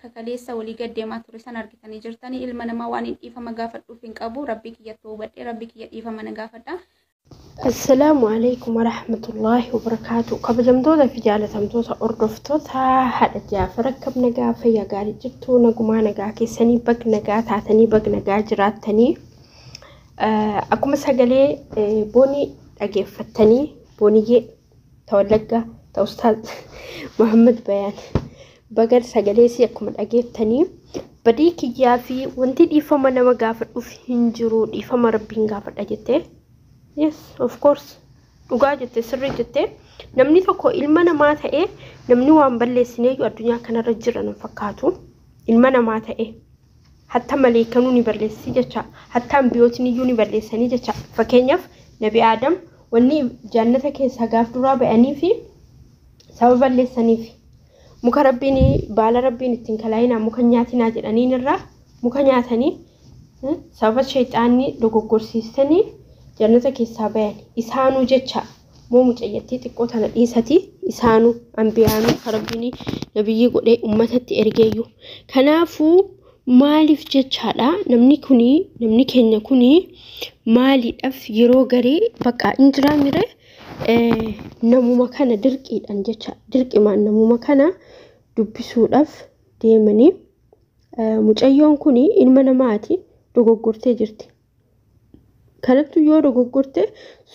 Kaleessa walii gad deemaa ture san argitanii jirtanii. Ilma namaa waan hin dhiifama gaafadhuuf hin qabu. Rabbii kiyya toobadhee rabbii kiyya dhiifama na gaafadha. Assalaamu alaikum warahmatullaahi wabarakaatu. Kabajamtoota fi jaalatamtoota hordoftoota haadha Jaafar, akkam nagaa, fayyaa gaarii jirtu? Nagumaa, nagaa keessanii? Bag nagaa taatanii, bag nagaa jiraattanii. Akkuma sagalee boonii dhageeffattanii, booniyyee ta Wallaggaa ta Ustaaz Muhammad Bayaan, baga sagalee si akkuma dhageettanii, badii kiyyaa fi wanti dhiifama nama gaafadhuuf hin jiru, dhiifama rabbiin gaafadha jettee. Yes, of course, dhugaa jette, sirrii jette. Namni tokko ilma namaa ta'ee namni waan balleessineeyyuu addunyaa kanarra jira nan fakkaatu. Ilma namaa ta'e hatta maleekanuu ni balleessi jecha, hatta ambiyootni iyyuu ni balleessanii jecha. Fakkeenyaaf, Nabi Aadam wanni jannata keessaa gaaf duraa ba'anii fi sababa balleessaniif muka rabbiin, baala rabbiin ittiin kalaayinaa, muka nyaatinaa jedhaniin irraa muka nyaatanii, sababa sheexaanni dogoggorsiisanii jannata keessaa bayan isaanuu jecha. Moo mucayyattii xiqqoo tana dhiisati, isaanuu ambiyaanuu rabbiin nabiyyii godhee ummatatti ergeeyyuu. Kanaafuu maaliif jechaadha, namni kuni, namni keenya kuni maaliidhaaf yeroo garee bakka hin jiraa mire namuma kana dirqiidhaan jecha, dirqimaan namuma kana dubbisuudhaaf deemanii? Mucayyoon kuni ilma namaati, dogoggortee jirti. Kanattu yoo dogoggorte,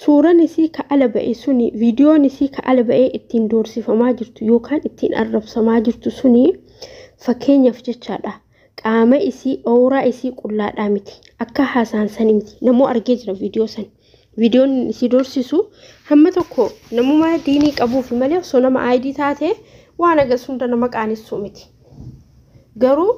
suuraan isii ka ala ba'e suni, viidiyoon isii ka ala ba'ee ittiin doorsifamaa jirtu yookaan ittiin arrabsamaa jirtu suni, fakkeenyaaf jechaadha. Qaama isii, ooraa isii qullaadhaa miti. Akka haasaan sani miti. Namuu argee jira viidiyoo san. Viidiyoon isii doorsisu hamma tokko namuma diinii qabuufi malee, osoo nama aayidii taate waan agas hunda nama qaanessuu miti. Garuu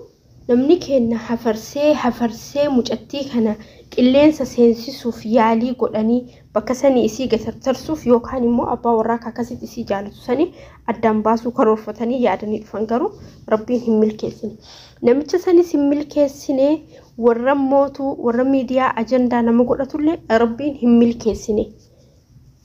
namni keenya hafarsee hafarsee mucattii kana qilleensa seensisuuf yaalii godhanii, bakka sanii isii gatartarsuuf yookaan immoo abbaa warraa akkasitti isii jaalatu sanii addaan baasuu karoorfatanii yaadanii dhufan, garuu rabbiin hin milkeessine. Namicha sanis hin milkeessine, warra mootuu, warra miidiyaa ajandaa nama godhatullee rabbiin hin milkeessine.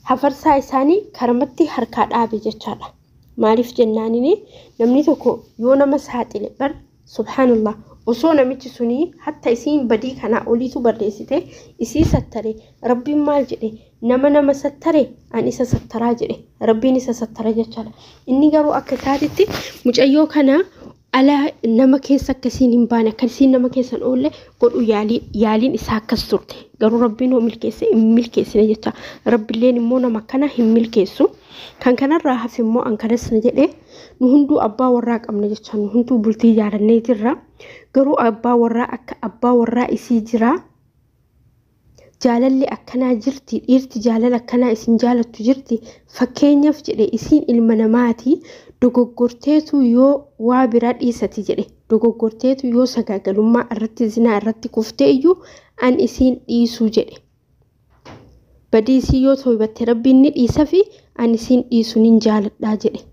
Hafarsaa isaanii karamatti harkaa dhaabe jechaadha. Maaliif jennaanini, namni tokko yoo nama saaxile bar, subhaanallah, osoo namichi sunii hatta isiin badii kanaa oliitu barreessite isii sattare, rabbiin maal jedhe? Nama nama sattare an isa sattaraa jedhe, rabbiin isa sattara jechaadha. Inni garuu akka isaatitti mucayyoo kana ala nama keessa akkasiin hin baane, akkasiin nama keessa hin oolle godhu yaaliin isaa akkas turte. Garuu rabbiin hoo milkeesse? Hin milkeessine jecha. Rabbiilleen immoo nama akkana hin milkeessu. Kan kanarraa hafe immoo an kanas na jedhe, nu hunduu abbaa warraa qabna jecha, nu hunduu bultii ijaarannee jirra. Garuu abbaa warraa akka abbaa warraa isii jira. Jaalalli akkanaa jirti, dhiirti jaalala akkanaa isin jaalattu jirti. Fakkeenyaaf jedhe, isiin ilma namaati, dogoggorteetu yoo waa biraa dhiisati jedhe, dogoggorteetu yoo sagaagalummaa irratti, zinaa irratti kuftee iyyuu an isiin dhiisuu jedhe. Badii isii yoo toobatte rabbiin ni dhiisa fi an isiin dhiisu, nin jaaladhaa jedhe.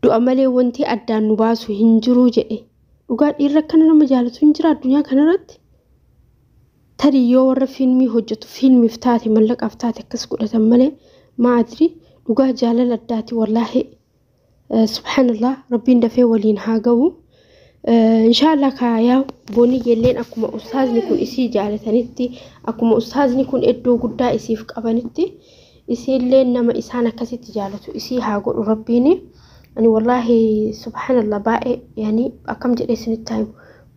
Du'a malee wanti addaan nu baasu hin jiru jedhe. Dhugaa, dhiirri akkana nama jaalatu hin jira addunyaa kanarratti. Tarii yoo warra fiilmii hojjetu fiilmiif taate, mallaqaaf taate akkas godhatan malee, maadri, dhugaa jaalala addaati wallaahi. Subhaanallah, rabbiin dafee waliin haa ga'u. Inshaallah kaayaa booniyyeelleen akkuma ustaazni kun isii jaalatanitti, akkuma ustaazni kun iddoo guddaa isiif qabanitti, isiillee nama isaan akkasitti jaalatu isii haa godhu rabbiini. Ani wallaahi, subhaanallah, baay'ee, yaani akkam jedhee isinitti himu,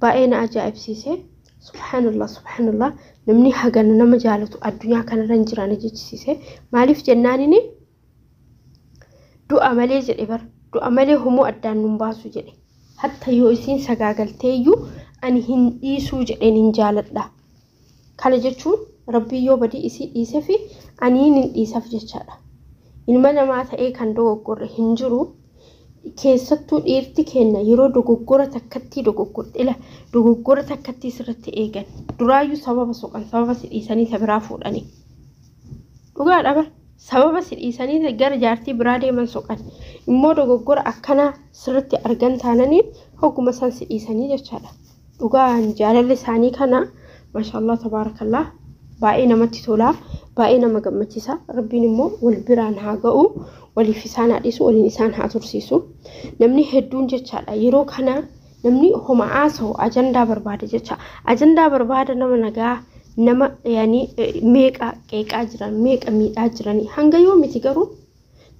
baay'ee na ajaa'ibsiise. Subhaanallah, subhaanallah, namni hagana nama jaalatu addunyaa kanarra hin jiran jechisiise. Maaliif jennaanini, du'a malee jedhe bar, du'a malee homoo addaan nun baasu jedhe. Hatta yoo isiin sagaagalteeyyuu ani hin dhiisuu jedheen, hin jaaladha. Kana jechuun rabbii yoo badii isii dhiisee fi ani hin dhiisaf jechaadha. Ilma namaa ta'ee kan dogoggorre hin jiru. Keessattuu dhiirti keenya yeroo dogoggora takkattii dogoggorte, ila dogoggora takkattii sirratti eegan, duraayyuu sababa soqan, sababa si dhiisanii isa biraa fuudhanii. Dhugaadha bar, sababa si dhiisanii gara jaartii biraa deeman soqan. Immoo dogoggora akkanaa sirritti argan taananii hogguma san si dhiisanii jechaadha. Dhugaan jaalalli isaanii kana, maashaallah, tabaarakallah, baay'ee namatti tola, baay'ee nama gammachiisa. Rabbiin immoo wal biraan haa ga'u, waliif isaan haa dhiisu, waliin isaan haa tursiisu. Namni hedduun jechaadha yeroo kana Namni homa haasa'u ajandaa barbaada jecha. Ajandaa barbaada nama nagaa nama yaani meeqa qeeqaa jiran meeqa miidhaa jiranii hanga yoomiti garuu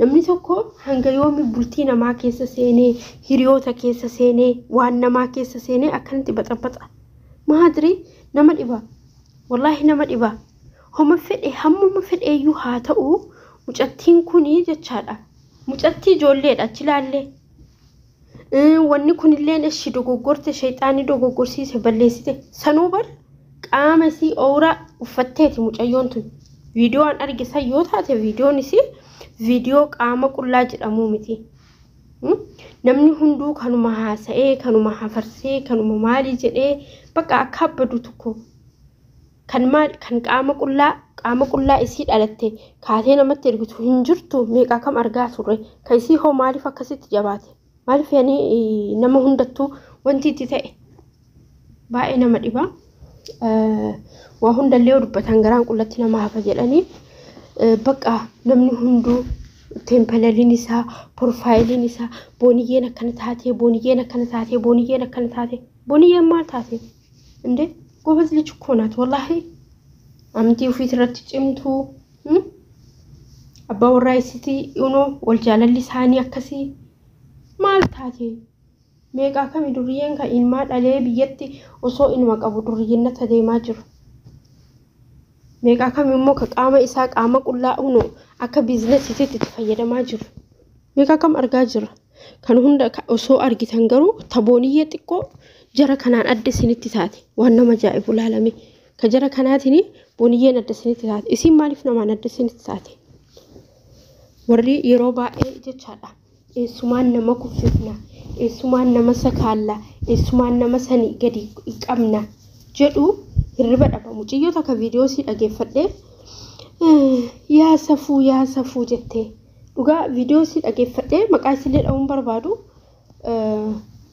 namni tokko hanga yoomi bultii namaa keessa seenee hiriyoota keessa seenee waan namaa keessa seenee akkanatti baxabaxa. Maadri nama dhiba. Wallaahi nama dhiba. Homa fedhe hammuma fedheeyyuu haa ta'u mucattiin kunii jechaadha. Mucattii ijoolleedha achi ilaallee. Wanni kunilleen ishi dogoggorte shayxaanni dogoggorsiise balleessite sanuu bar qaama isii ooraa uffatteeti mucayyoon tun. Viidiyoon arge san yoo taate viidiyoon isii viidiyoo qaama qullaa jedhamuu miti. Namni hunduu kanuma haasa'ee kanuma hafarsee kanuma maalii jedhee bakka akka abbadu tokko kan maal kan qaama qullaa isii dhalatte kaatee namatti ergitu hin jirtu meeqa kam argaa turre kan isii hoo maaliif akkasitti jabaate maaliif yaani nama hundattuu wanti itti ta'e baay'ee nama dhiba. Waa hundallee dubbatan garaan qullatti nama hafa jedhanii bakka namni hunduu teempalaliin isaa profaayiliin isaa booniyyeen akkana taatee booniyyeen akkana taatee booniyyeen akkana taatee booniyyeen maal taate indee ጎበዝ ልጅ እኮ ናት። ወላሂ አምቲ ፊት irratti cimtuu abbaa warraa isitii unoo wal jaalalli isaanii akkasii maal taate meeqaa kami duriyyeen kan ilmaa dhalee biyyatti osoo ilma qabu duriyyinnata deemaa jiru. Meeqaa kami immoo ka qaama isaa qaama qullaa unoo akka biizinasiitti itti fayyadamaa jiru. Meeqaa kam argaa jira. Kan hunda osoo argitan garuu tabooniyyee xiqqoo jara kanaan adda isinitti taate waan nama ajaa'ibu laalame. Ka jara kanaatiin booniyyeen adda isinitti taate. Isin maaliif namaan adda isinitti taate? Warri yeroo baay'ee jechaadha. Eessumaan nama kuffifna, eessumaan nama sakaalla, eessumaan nama sanii gadi qabna jedhu hirriba dhaba. Mucayyoo takka viidiyoo sii dhageeffadhee yaa safuu yaa safuu jettee dhugaa viidiyoo sii dhageeffadhee maqaa isillee dha'uun barbaadu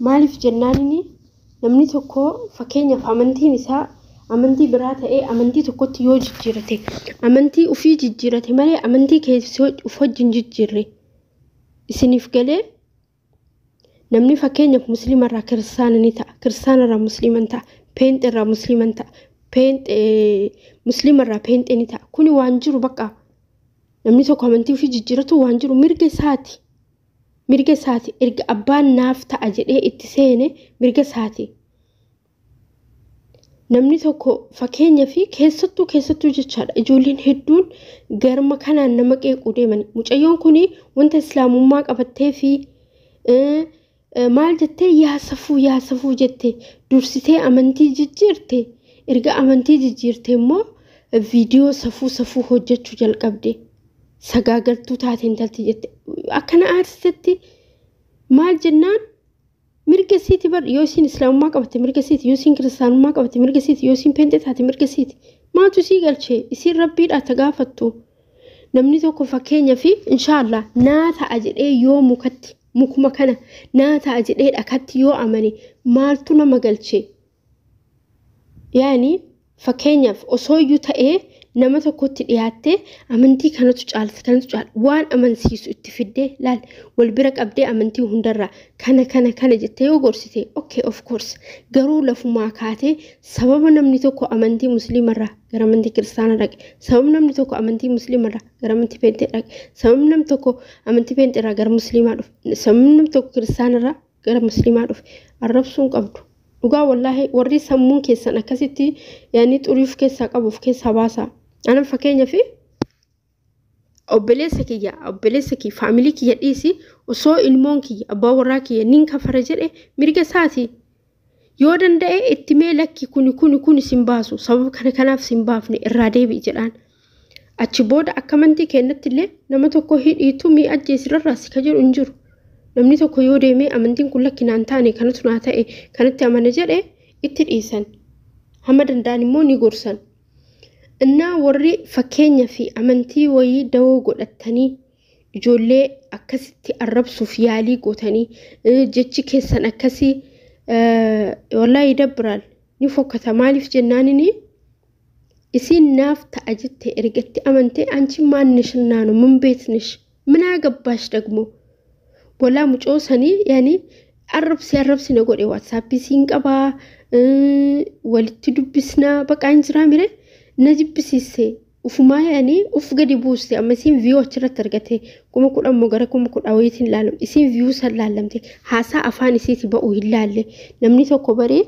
maaliif jennaanini namni tokko fakkeenyaaf amantiin isaa amantii biraa ta'ee amantii tokkotti yoo jijjiirate amantii ofii jijjiirate malee amantii keessoo of wajjin jijjiirre isiniif galee namni fakkeenyaaf musliimarraa kiristaana ni ta'a kiristaanarraa musliima ni ta'a peenxeerraa musliima ni ta'a peenxee musliimarraa peenxee ni ta'a kuni waan jiru bakka namni tokko amantii ofii jijjiiratu waan jiru mirga isaati. Mirga isaati erga abbaan naaf ta'a jedhee itti seene mirga isaati. Namni tokko fakkeenyaa fi keessattuu jechaadha ijoolleen hedduun garma kanaan nama qeequu deeman. Mucayyoon kun wanta islaamummaa qabattee fi maal jettee yaa safuu jettee dursitee amantii jijjiirte erga amantii jijjiirte immoo viidiyoo safuu hojjechuu jalqabde. Sagaagaltuu taate intalti jette akkana aarsisetti maal jennaan mirga isiiti bar yoo isiin islaamummaa qabatte mirga isiiti yoo isiin kiristaanummaa qabatte mirga isiiti yoo isiin peenxee taate mirga isiiti maaltu isii galchee isiin rabbiidha ta gaafattu namni tokko fakkeenya fi inshaallah naa ta'a jedhee yoo mukatti mukuma kana naa ta'a jedhee dhakatti yoo amane maaltu nama galchee yaani fakkeenyaaf osoo iyyuu ta'ee nama tokkotti dhiyaattee amantii kanatu caalti kanatu caala waan amansiisu itti fiddee laal wal bira qabdee amantii hundarraa kana kana kana jettee yoo gorsite okay of course garuu lafumaa kaatee sababa namni tokko amantii musliimarraa gara amantii kiristaanaa dhaqe sababa namni tokko amantii musliimarraa gara amantii peenxee dhaqe sababa namni tokko amantii peenxeerraa gara musliimaa dhufe sababa namni tokko kiristaanarraa gara musliimaa dhufe arrabsuun qabdu. Dhugaa wallaahi warri sammuun keessan akkasitti yaani xuriif keessaa qabuuf keessaa baasaa. Ana fakkeenya fi obboleessa kiyya faamilii kiyya dhiisi osoo ilmoon kiyya abbaa warraa kiyya nin kafara jedhe mirga isaati. Yoo danda'e itti mee lakki kuni kuni kuni sin baasu sababa kana kanaaf sin baafne irraa deebi'i jedhaan. Achi booda akka amantii keenyatti illee nama tokko hidhiitu mi'a ajjeesirarraa si ka jedhu hin jiru. Namni tokko yoo deemee amantiin kun lakki naan taane kanatu naa ta'e kanatti amana jedhe itti dhiisan. Hamma danda'an immoo ni gorsan. Innaa warri fakkeenya fi amantii wayii dawoo godhatanii ijoollee akkasitti arrabsuuf yaalii gootanii jechi keessan akkasii wallaahi dabbiraal ni fokkata maaliif jennaanini isiin naaf ta'a jette ergatti amantee anchi maannish naanu min beetnish min agabaash dagmo walaa mucoo sanii yaani Arrabsi na godhe WhatsAppii siin qabaa walitti dubbisnaa baqaa hin jiraa mire na jibbisiise ufumaa yaani uf gadi buuste. Amma isiin viyuu achirratti argate 10,000 moo gara 10,000 wayiitiin ilaalamu isiin viyuu san laallamte haasaa afaan isiiti ba'u hin laalle. Namni tokko baree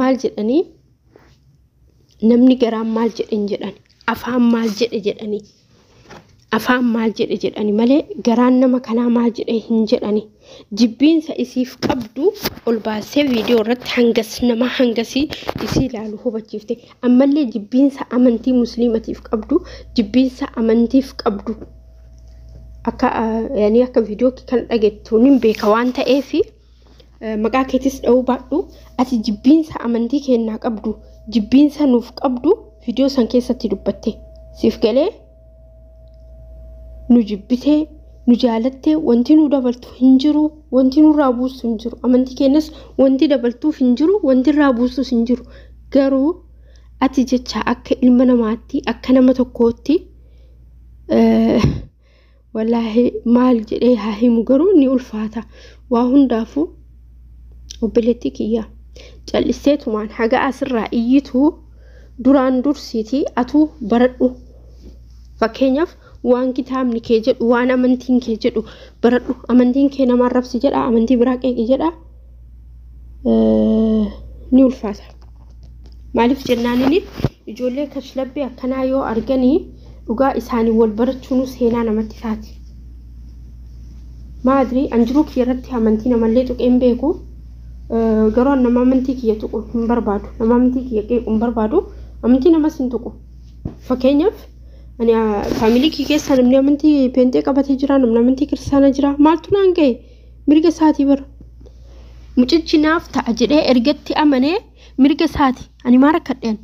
maal jedhanii namni garaan maal jedhan jedhan afaan maal jedhe jedhanii afaan maal jedhe jedhani malee garaan nama kanaa maal jedhe hin jedhani. Jibbiinsa isiif qabdu ol baasee viidiyoo irratti hangas nama hangasii isii ilaalu hubachiifte. Ammallee jibbiinsa amantii musliimatiif qabdu, jibbiinsa amantiif qabdu akka yaani akka viidiyoo kan dhageettu nin beeka waan ta'eef maqaa keetis dha'uu baadhu. Ati jibbiinsa amantii kennaa qabdu, jibbiinsa nuuf qabdu viidiyoo san keessatti dubbatte siif galee nu jibbitee nu jaalattee wanti nu dabaltu hin jiru, wanti nurraa buustu hin jiru, amantii keenyas wanti dabaltuuf hin jiru, wanti irraa buustus hin jiru. Garuu ati jecha akka ilma namaatti akka nama tokkootti wallaahi maal jedhee haa himu garuu ni ulfaata. Waa hundaafuu obboleettii kiyya callisteetumaan haga asirraa iyyituu duraan dursiitii atuu baradhu. Fakkeenyaaf waan kitaabni kee jedhu, waan amantiin kee jedhu baradhu. Amantiin kee nama arrabsi jedha, amantii biraa qeeqi jedha, ni ulfaata. Maaliif jennaanini ijoollee kashlabbee akkanaa yoo arganii dhugaa isaanii wal barachuun seenaa namatti taati. Maadri an jiruu kiyya irratti amantii namallee tuqee hin beeku. Garuu nama amantii kiyya tuqu hin barbaadu, nama amantii kiyya qeequ hin barbaadu, amantii namas hin tuqu. Fakkeenyaaf ani faamilii kiyya keessa namni amantii peenxee qabatee jira, namni amantii kiristaanaa jira, maaltu naan ga'e mirga isaatii bara. Mucichi naaf ta'a jedhee ergatti amanee mirga isaati. Ani maa rakkadheen?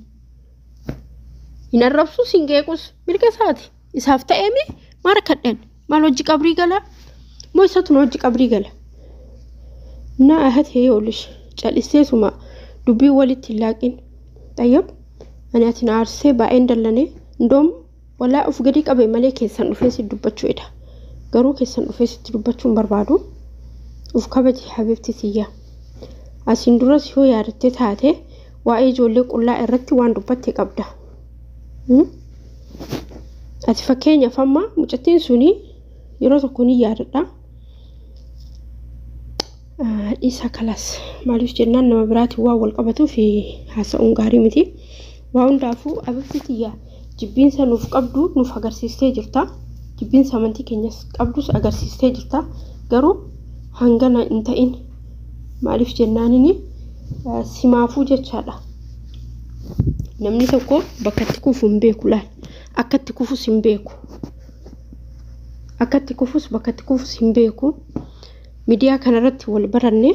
Hin arrabsus hin qeequs mirga isaati. Isaaf ta'eemi maa rakkadheen? Maal hojii qabrii gala? Moo isatu nu hojii qabrii gala? Na ahatee yoolish callisteetuma dubbii walitti hin laaqin. Xayyab ani ati na aarsee baay'een dallanee indoom walaa of gadi qabe malee keessan dhufee si dubbachuu edha. Garuu keessan dhufee sitti dubbachuu hin barbaadu. Uf kabaji habibti tiyya. Asiin duras yoo yaadattee taate waa'ee ijoollee qullaa irratti waan dubbatte qabda. Ati fakkeenyaaf amma mucattiin suni yeroo tokko ni yaadadha. Dhiisa kalas maaliif jennaan nama biraatiin waan wal qabatuuf haasa'uun gaarii miti. Waa hundaafuu habibti tiyya jibbiinsa nuuf qabdu nuuf agarsiistee jirta. Jibbiinsa amantii keenyas qabdus agarsiistee jirta. Garuu hangana hin ta'in. Maaliif jennaanini simaafuu jechaadha. Namni tokko bakka itti kufu hin beeku laal. Akka itti kufus hin beeku. Akka itti kufus bakka itti kufus hin beeku. Miidiyaa kanarratti wal baranne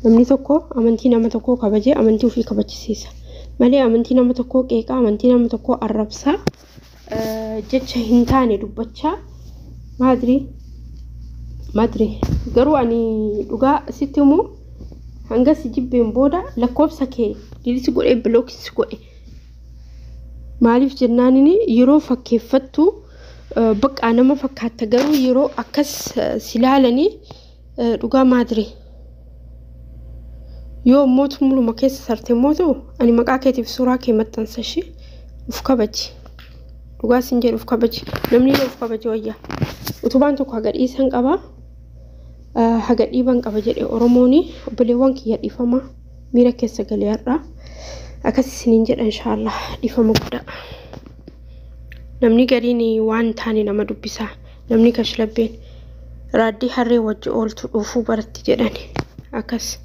namni tokko amantii nama tokkoo kabajee amantii ofii kabachisiisa. Malee amantii nama tokkoo qeeqaa, amantii nama tokkoo arrabsaa, jecha hin taane dubbachaa maadri garuu ani dhugaa sitti himu hanga si jibbeen booda lakkoofsa kee dilitti godhee bilookis godhe. Maaliif jennaanini yeroo fakkeeffattu baqqaa nama fakkaatta garuu yeroo akkas si laalanii dhugaa maadri. Yoo mootu muluma keessa sarte mootu ani maqaa keetiif suuraa kee maxxansa ishee uf kabaji. Dhugaa sin jedhu uf kabaji. Namni yoo uf kabaji wayya. Utubaan tokko haga dhiisan qaba. Haga dhiiban qaba jedhe Oromooni obboleewwan kiyya dhiifama miira keessa galee har'a. Akkas isiniin jedha inshaallah dhiifama guddaa. Namni gariin waan taane nama dubbisa. Namni kashlabbeen raaddii harree wajji ooltu dhuufuu baratti jedhani. Akkas.